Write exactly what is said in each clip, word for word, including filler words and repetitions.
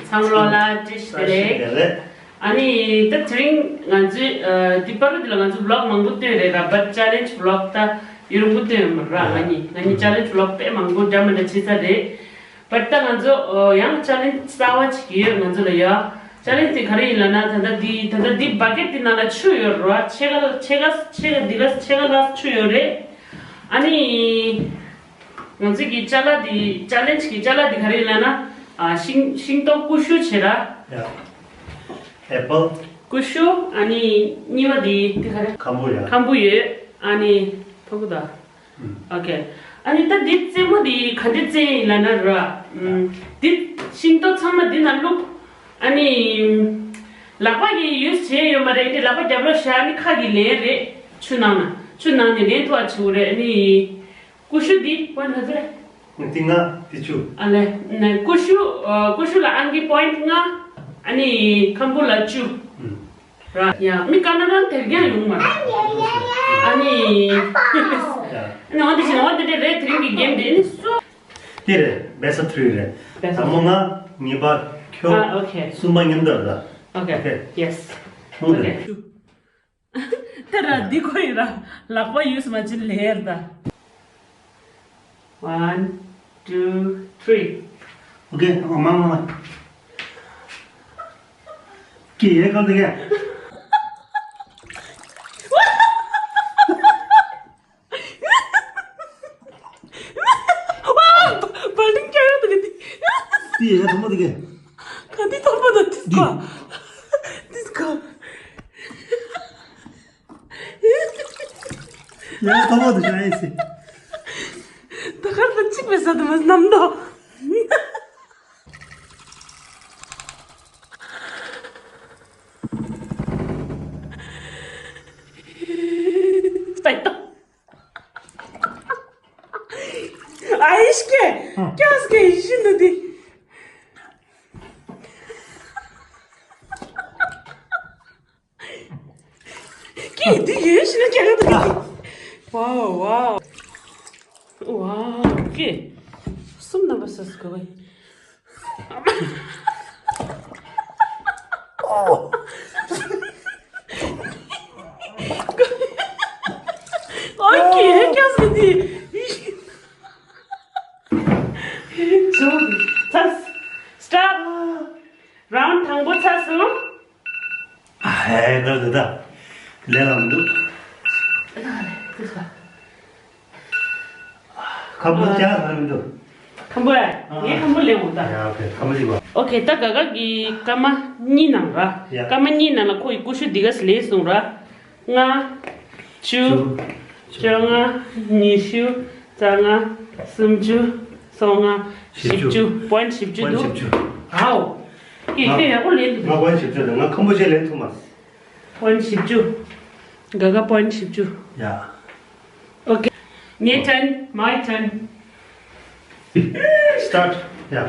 ཚང་མ་ལ་བཀྲ་ཤིས་བདེ་ལེགས། ཨ་ནི་ད་དེ་རིང་ང་ཚོས་ཨ་འདི་པར་འདི་ལ་ང་ཚོ་vlog མང་པོ་བཏོན་རེད་ར། but challenge vlog ད་ཡུན་རིང་པོ་བཏོན་ཡོད་མ་རེད་ར། ང་གཉིས་ང་གཉིས་challenge vlog དཔེ་མང་པོ་འདྲ་མི་འདྲ་བྱས་ཚར་རེད། but ད་ང་ཚོ་ཨ་ཡང་challenge གསར་པ་ཅིག་ཡོད་ང་ཚོ་ལ་ཡ། challenge དེ་ག་རེ་ཡིན་ལབ་ན། ད་ལྟ་འདི་ད་ལྟ་འདི་bucket དེ་ནང་ལ་ཆུ་ཡོད་རེད་ར། ཕྱེད་ཀ་ཕྱེད་ཀ་ཕྱེད་ཀ་འདི་ག་ཕྱེད་ཀ་ལྷག་ཆུ་ཡོད་རེད། ཨ་ནི། ང་ཚོ་གི་ཅ་ལག་འདི་challenge གི་ཅ་ལག་འདི་ག་རེ་ལབ་ན། ཨ་ཤིང་ཤིང་ཏོག་ཀུ་ཤུ་བྱེད་ར། ཡ། apple། ཀུ་ཤུ། ཨ་ནི་གཉིས་པ་འདི་འདི་ག་རེ། ཁམ་བུ་ཡ། ཁམ་བུ་ཡོད། ཨ་ནི་ཕྲུ་གུ་ད། ཨུམ། ཨོ་ཁེ། ཨ་ནི་ད་འདི་རྩེད་མོ་འདི་ག་འདྲ་རྩེད་ཡིན་ལབ་ན་ར། ཨུམ། འདི་ཤིང་ཏོག་ཚང་མ་འདི་ནང་བླུགས། ཨ་ནི་ལག་པ་གི་use བྱས་ཡོད་མ་རེད། འདི་ལག་པ་རྒྱབ་ལོག་བཞག་ཨ་ནི་ཁ་གི་ལེན་རེད། ཆུ་ནང་ན་ཆུ་ནང་ནས་ལེན་ཐུབ་པ་བྱེད་དགོས་རེད། ཨ་ནི། ཀུ་ཤུ་འདི་པོན་ལ་ཟེར། འདི་ལྔ་འདི་བཅུ། ཨ་ལས། ནས་ཀུ་ཤུ་ཨ་ཀུ་ཤུ་ལ་ཨང་ཀི་པོན་ལྔ། ཨ་ནི་ཁམ་བུ་ལ་བཅུ། ཨུམ། ར་ཡ་མི་ཀ་ན་རང་དེར་རྒྱང་ཡོང་མ། ཨ་ནི། ཡ། ཨ་ནི་འོ་འདི་བཞིན་འོ་འདི་འདྲ་རེད། དེ་རིང་གི་གེམ་འདི་ནི་སུ། འདི་རེད། best of three རེད། best of དང་པོ་ང་། གཉིས་པ་ཁྱོད། ཨ་ཨོ་ཁེ། གསུམ་པ་མཉམ་དུ་རེད། ཨོ་ཁེ། ཨོ་ཁེ། ཡེ་སི། ཨོ་ཁེ། ཨོ་ཁེ། དེ་ར་འདི་ཁོ་ཡི་ར་ལག་པ་ཡུས་མ་ཅི་ལེར་ད། One, two, three. ཨོ་ཁེ། ཨོ་མ་མ་མ། ཀི་ཡེ་གང་དེ་གེ། བ་ལིང་ཀྱང་ཡོད་དེ་གེ། ཏི་ཡེ་ཐོག་མ་དེ་གེ། ག་འདི་ཐོག་མ་ད་ཏིས་ག། ཏིས་ག། ཡང་ཐོག་མ་དེ་ཤ་ཡེ་སི། ད་གར་ད་གཅིག་པའི་ས་དུ་མ་ནམ་དོ། སྤེ་ཏོ། ཨ་ཨིཤ་ཀེ། ཀྱ་སི་ཀེ་ཡི་ཤིན་དུ་དི། ཀི་འདི་ཡོད་ཤི་ན་ཀྱ་ག་དུ་ཀི། ཝའོ་ཝའོ། ཝའོ་ཀི། གསུམ་རྣམ་པ་སོ་སོ་གོ་བའི། ཨོ་ཀི་ཀྱ་སི་འདི། ཚ། སི་ཊོབ། རའུན་ཌི་དང་པོ་ཚར་སོང་། ཨ་ཧེ་ད་ད་ད། ལས་ལ་མི་འདུག་ཁམ་བུ་ཅག་ལ་མི་འདུག་ཁམ་བུ་ཨེ། ངས་ཁམ་བུ་ལེན་འོང་ད། ཡ་ཨོ་ཁེ། ཁམ་བུ་ཅིག་བ། ཨོ་ཁེ། ད་ག་ག་གི་སྐར་མ་གཉིས་ནང་ར། ཡ། སྐར་མ་གཉིས་ནང་ལ་ཁོ་ཡི་ཀུ་ཤུ་འདི་ག་ལེན་སོང་ར། ལྔ། བཅུ། བཅོ་ལྔ། ཉི་ཤུ། རྩ་ལྔ། སུམ་ཅུ། སོ་ལྔ། བཞི་བཅུ། བཞི་བཅུ། པོན་བཞི་བཅུ་པོན་འདུག་བཞི་བཅུ། ཨའོ། ཀི་ཁྱོད་ཡག་པོ་ལེན་འདུག་ང་པོན་བཞི་བཅུ་དང་ང་ཁམ་བུ་ཅིག་ལེན་ཐུབ་མ། པོན་བཞི་བཅུ། ག་ག་པོན་བཞི་བཅུ། ཡ། ཨོ་ཁེ། ངའི་ཊརན། མའི་ཊརན། སི་ཊར་ཡ།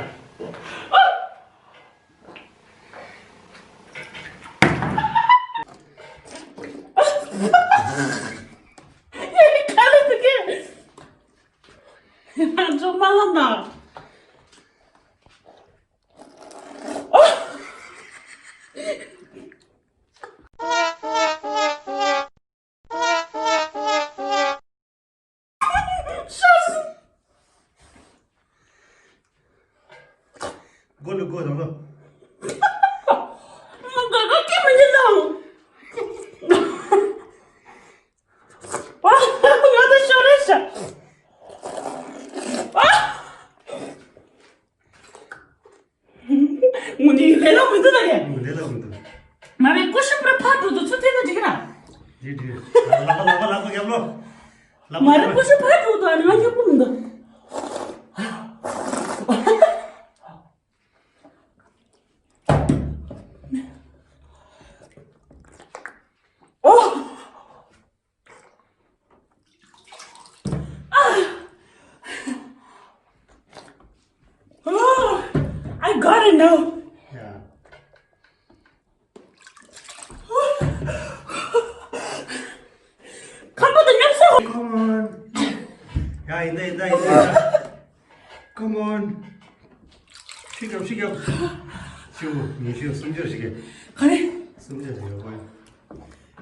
སྒོ་ལུ་སྒོ་དང་ལོ། ང་ག་ག་སྐྱེ་མི་ཉན་ནམ། ང་ད་ཤོར་རེ་ཤ། ངུ་འདི་ལས་ལོག་མི་འདུག་ད་རེད། ལས་ལོག་མི་འདུག་མ་རེད། ཀུ་ཤུ་པུ་ར་ཕར་འགྲོ་འདུག་ཚུར་ཐེ་ན་འགྲིག་གི་ར། འགྲིག་འགྲིག་ལག་པ་ལག་པ་ལག་པ་རྒྱབ་ལོ། ལག་པ་མ་རེད། ཀུ་ཤུ་ཕར་འགྲོ་འདུག་ཨ་ནི་ང་ཡག་པོ་མི་འདུག་ཨོ། Oh, I got it now. Yeah. ཁམ་བུ་དང་མཉམ་ཟ། Come on. ཡ་ཡིན་ད་ཡིན་ད་ཡིན་ད། Come on. ཤི་རྒྱབ་ཤི་རྒྱབ། ཉི་ཤུ་སུམ་ཅུ་ཞིག་གི་ག་རེ། སུམ་ཅུ་ཞིག་ཡོད་པ།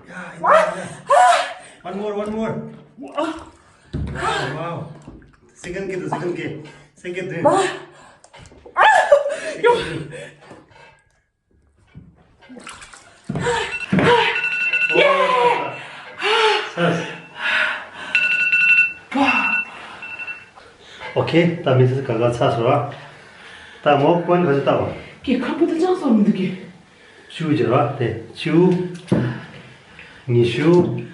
ཡ་ཡ་ཡ། One more, one more. Wow, wow. Second གི་འདུག second གི second གི་འདུག་ཨོ་ཁེ། ད་མི་ཚེ་ག་ག་ཚར་སོང་ར། ད་མོ་པོན་ག་ཚོད་བཏབ་པ། ཀྱེ་ཁ་པོ་ད་ཅང་སོང་མི་འདུག་གི་བཅུ་བྱས་ར་དེ་བཅུ། ཉི་ཤུ།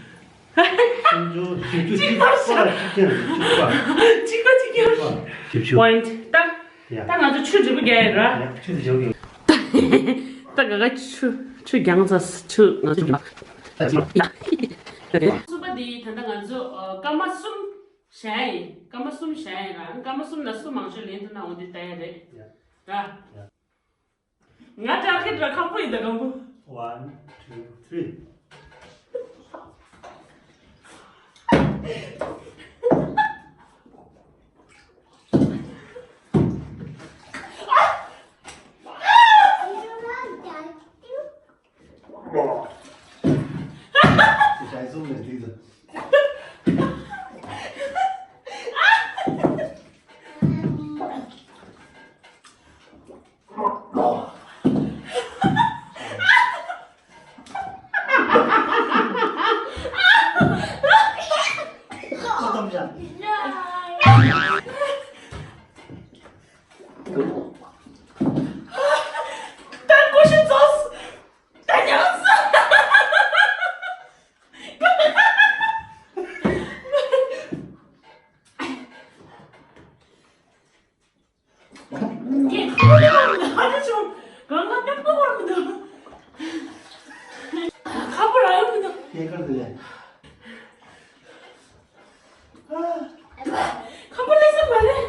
སུམ་ཅུ། བཞི་བཅུ། གཅིག་པ་གཅིག་པ་གཅིག་པ་གཅིག་པ་གཅིག་པ། བཞི་བཅུ། པོན་ད། ཡ། ད་ང་ཚོ་ཆུ་འབྲས་བུ་རྒྱག་ཡོད་ར། ཡ་ཆུ་དེ་བྱོག་ཡོད། ད་ག་ག་ཆུ་ཆུ་རྒྱང་ཚ་ཆུ་ང་ཚོ་རྒྱང་། གསུམ་པ་དེ་ད་ལྟ་ང་ཚོ་སྐར་མ་གསུམ་བཞག་ཡིན། སྐར་མ་གསུམ་བཞག་ཡིན་ར། སྐར་མ་གསུམ་ལ་སུ་མང་ཤོས་ལེན་ཐུབ་ན་འོ་དེ་ལྟ་ཡ་རེད། ཡ། ར། ཡ། ང་ཊར་གེཊ་ར་ཁག་པོ་ཡིན་ད་ཁག་པོ། One, two, three. ཁ་པོ་ལ་ཡོད་མི་འདུག་ཨ་ཅག་ཆུང་། གང་ག་ཉོབ་པོ་བར་མི་འདུག་ཁ་པོ་ལ་ཡོད་མི་འདུག་སྐྱེས་སྐར་དེ་ལས། ཁ་པོ་ལས་སམ་མ་རེད།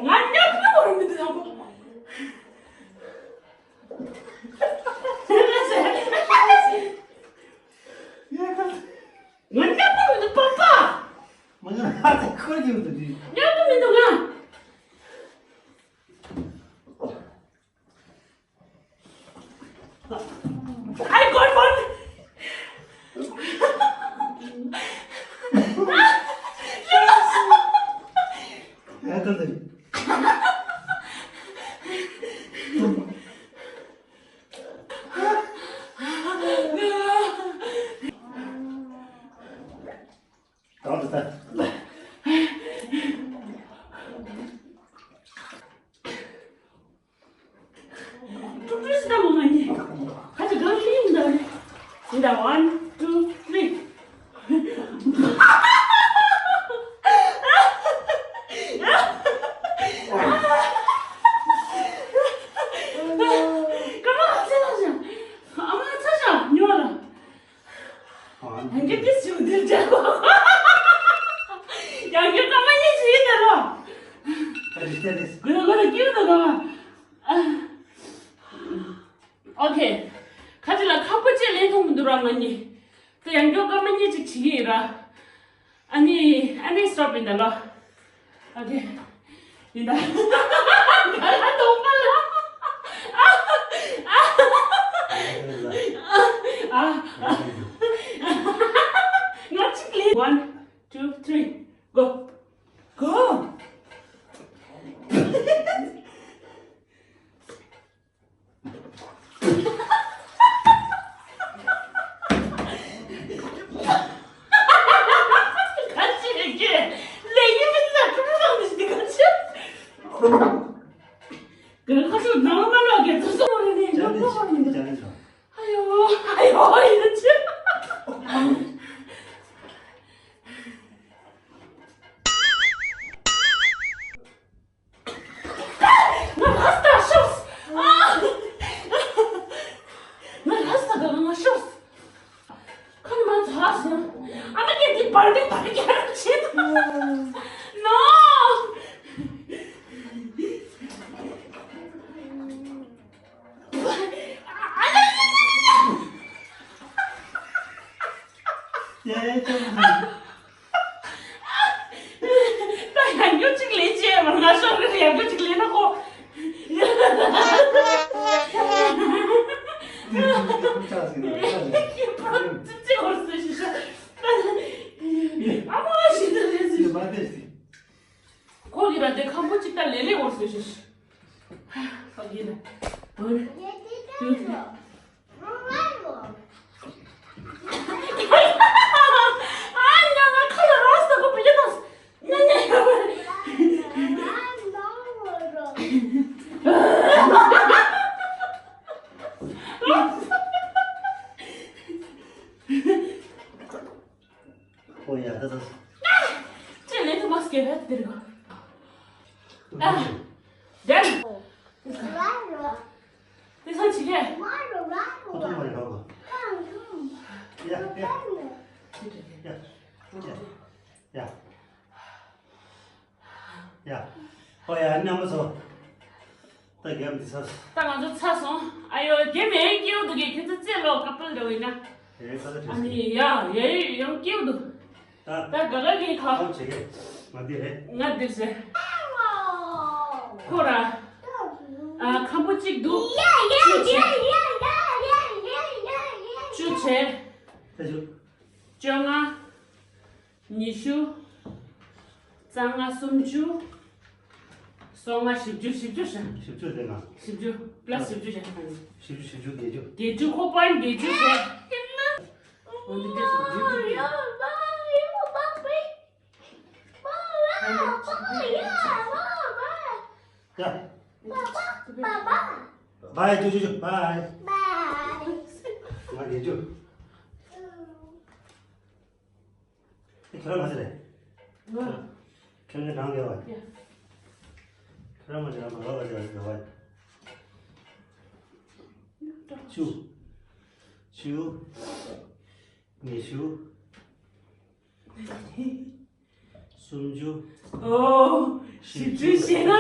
ང་ཉོབ་པོ་བར་མི་འདུག་ཁ་པོ། ང་ཉོབ་པོ་མི་འདུག་པ་པ། ང་ཉོབ་པོ་མི་འདུག་ཁོ་ཉོབ་པོ་འདུག་ཉོབ་པོ་མི་འདུག་ང་། I got one. Yes. ཡ་ད་ད། ད་ད་ད། ཀྲུག་ཀྲུག་ཟེར་ད་མོ་ང་གཉིས། ཁ་ཅིག་གང་ལ་ཡིན་ད་རེད། ཡིན་ད། One, two, three. ཀ་མ་ཚ་ཤ། ཨ་མ་ཚ་ཤ་ཉོ་ལ། ཡང་བསྐྱར་ཏིས་ཞུ་འདིར་བྱ་གོ། ཡང་བསྐྱར་སྐར་མ་གཉིས་ཅིག་ཡིན་ད་རོ། ཨ་རི་ཤ་རེད། དགོས་ན་དགོས་ན་སྐྱིད་པོ་འདུག་ག་བ། ཨ། ཨོ་ཁེ། ཁ་ཅིག་ལ་ཁག་པོ་ཅིག་ལེན་ཐུབ་མི་འདུག་ར་ང་གཉིས། དེ་ཡང་བསྐྱར་སྐར་མ་གཉིས་ཅིག་བྱེད་ཀྱི་ཡིན་ར། ཨ་ནི་ཨ་ནི་སི་ཊོབ་ཡིན་ད་ལོ། ཨོ་ཁེ། ཡིན་ད། ག་ལ་གཏོང་པ་ལ། ཨ། ང་གཅིག་ལས། One, two, three, go. Go. ང་ལ་ས་ཤོར། ཨ། ང་ལ་ས་ག་ང་ཤོར། ཁ་ནི་མ་ཚ་སོང་། ཨ་མ་ཀྱེ་འདི་བར་དེ་བར་རྒྱག་བྱེད། ནོ། ཡ་ཡ་ཅང་། ད་ཡང་ཡོད་ཅིག་ལས། Okay, one, two, three. ཨོ་ཡ་ད་ད། ཁྱེད་ལས་དུ་མ་སྐྱེ་ར་དེ་རེད། ཨ། དེ་སང་ཅི་ལས། ཁོ་ཐུག་མ་རེད་རོགས། ཡ་ཡ་ཡ་ཡ། ཡ། ཨོ་ཡ། ཨ་ནི་རྣམ་པ་ཚོ། ད་རྒྱབ་འདི་ཚར། ད་ང་ཚོ་ཚར་སོང་། ཨ་ཡོ། རྒྱབ་མེད་སྐྱེའུ་འདུག་གི། ཁྱོད་ཚོ་རྩེ་ལོ་ཀ་པལ་འདྲ་བོ་ཡིན་ན། ཨེ་ས་ད་ཨ་ནི་ཡ་ཡ་ཡང་སྐྱེའུ་འདུག་ད་ད་ག་ག་གི་ཁ། ཁམ་བྱེད་གི། ང་འདི་རེད། ང་འདིར་ཟེར། ཁོ་ར། ཨ་ཁམ་པོ་གཅིག་འདུག་བཅུ་བྱས། བཅུ་བྱས། ད་བཅུ། བཅོ་ལྔ། ཉི་ཤུ། རྩ་ལྔ། སུམ་ཅུ། སོ་ལྔ། བཞི་བཅུ། བཞི་བཅུ་བཞག་བཞི་བཅུ་ལས་ལྔ། བཞི་བཅུ་པ་ལ་སི་བཞི་བཅུ་བཞག་བཞི་བཅུ། བཞི་བཅུ། བརྒྱད་ཅུ། བརྒྱད་ཅུ། ཁོ་པོ་ཡིན་ཊི་བརྒྱད་ཅུ་བྱས། འོ་འདི་སྐད་ཆ་བརྒྱད་ཅུ་བརྒྱད་ཅུ། ཡ། བའི་ཅུ་ཅུ་ཅུ། བའི། ང་བརྒྱད་ཅུ། ཁྱོད་རང་ག་ཚོད་རེད། ང་། ཁྱོད་རང་ག་བ། ཡ། ཁྱོད་རང་མ་བྱེད་རང་མ་རོགས་པ་བྱེད་རོགས་པ། བཅུ། བཅུ། ཉི་ཤུ། སུམ་ཅུ། ཨོ། བཞི་བཅུ་ཞེ་ལྔ།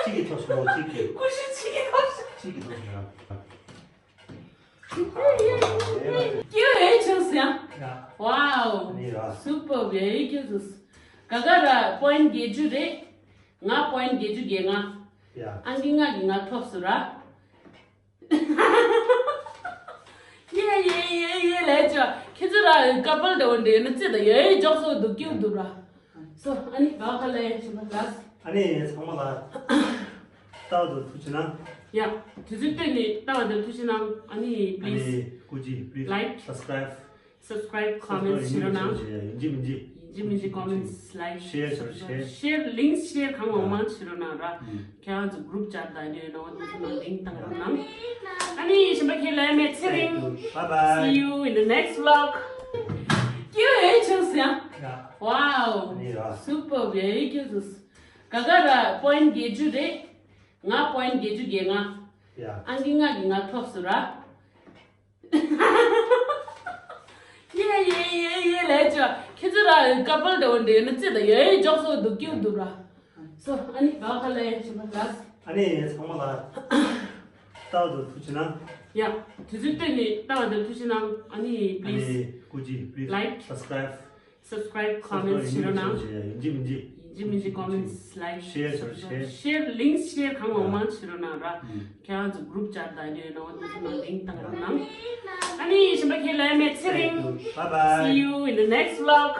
གཅིག་གིས་ཐོབ་སོང་། གཅིག་གིས། ཀུ་ཤུ་གཅིག་གིས་ཐོབ་སོང་། གཅིག་གིས་ཐོབ་སོང་། སྐྱེ་བའི་ཆུང་སེ། ཡ། ཝའོ། ནི་ར། སུ་པར་བའི་སྐྱེ་སུ། ག་ག་ར་པོ་ཡིན་ཊི་བརྒྱད་ཅུ་རེད། ང་པོ་ཡིན་ཊི་བརྒྱད་ཅུ་གྱ་ལྔ། ཡ། ཨང་ཀི་ལྔ་གིས་ང་ཐོབ་སོང་ར། ཡེ་ཡེ་ཡེ་ཡེ་ལས་ཅོ། ཁྱེད་ཚོ་ར་ཀ་པལ་འདྲ་བོ་འདྲ་ཡོད་ན་རྩེ་ད་ཡེ་འཇོག་སོ་འདུག་སྐྱིད་འདུག་ར། སོ་ཨ་ནི་བ་ཁ་ལས་ཞིམ་པ་ལགས། ཨ་ནི་ཚང་མ་ལ་ལྟ་བ་དང་ཐུགས་རྗེ་གནང་། ཡ། དུས་ཚོད་བཏོན་ནས་ལྟ་བ་དང་ཐུགས་རྗེ་གནང་། ཨ་ནི་ཨ་please ནི་སྐུ་མཁྱེན། Please like, subscribe. Subscribe, comment བྱེད་རོགས་གནང་། ཡིན་གཅིག་མིན་གཅིག་ཡིན་གཅིག་མིན་གཅིག་ཀོ་མེན་ཊི། ལའིཀ། ཤེར་བྱེད་རོགས། ཤེར། ཤེར། ལིངཀ་ཤེར་གང་མང་མང་བྱེད་རོགས་གནང་ར། ཁྱེད་རང་ཚོ་གུ་རུབ་བཅར་དང་ཡོད་ནོ་འདི་ཚོ་ནང་ལིངཀ་བཏང་རོགས་གནང་། ཨ་ནི་ཞིམ་པ་ཁྱེད་ལ་མེད་ཚེ་རིང་། Bye bye. See you in the next vlog. ཀྱུ་ཨེ་ཆུ་སི་ཡ། ཡ། Wow. ཨ་ནི་ར། Super very cute. ག་ག་ར་པོ་ཡིན་ཊི་བརྒྱད་ཅུ་རེད། ང་པོ་ཡིན་ཊི་བརྒྱད་ཅུ་གྱ་ལྔ། ཡ། ཨང་ཀི་ལྔ་གིས་ང་ཐོབ་སོང་ར། ཡེ་ཡེ་ཡེ་ཡེ་ལས་ཅོ། ཁྱེད་ཚོ་ར་ཀ་པལ་འདྲ་བོ་འདྲ་ཡོད་ན་རྩེ་ད་ཡེ་འཇོག་སོ་འདུག་སྐྱིད་འདུག་ར། སོ་ཨ་ནི་བ་ཁ་ལས་ཞིམ་པ་ལགས། ཨ་ནི་ཚང་མ་ལ་ལྟ་བ་དང་ཐུགས་རྗེ་གནང་། ཡ། དུས་ཚོད་བཏོན་ནས་ལྟ་བ་དང་ཐུགས་རྗེ་གནང་། ཨ་ནི་ཨ་please ནི་སྐུ་མཁྱེན། Please like, subscribe. Subscribe, comment བྱེད་རོགས་གནང་། ཡིན་གཅིག་མིན་གཅིག་ཡིན་གཅིག་མིན་གཅིག་ཀོ་མེན་ཊི། ལའིཀ། ཤེར་བྱེད་རོགས། ཤེར། ཤེར། ལིངཀ་ཤེར་གང་མང་མང་བྱེད་རོགས་གནང་ར། ཁྱེད་རང་ཚོ་གུ་རུབ་བཅར་དང་ཡོད་ནོ་འདི་ཚོ་ནང་ལིངཀ་བཏང་རོགས་གནང་། ཨ་ནི་ཞིམ་པ་ཁྱེད་ལ་མེད་ཚེ་རིང་། Bye bye. See you in the next vlog.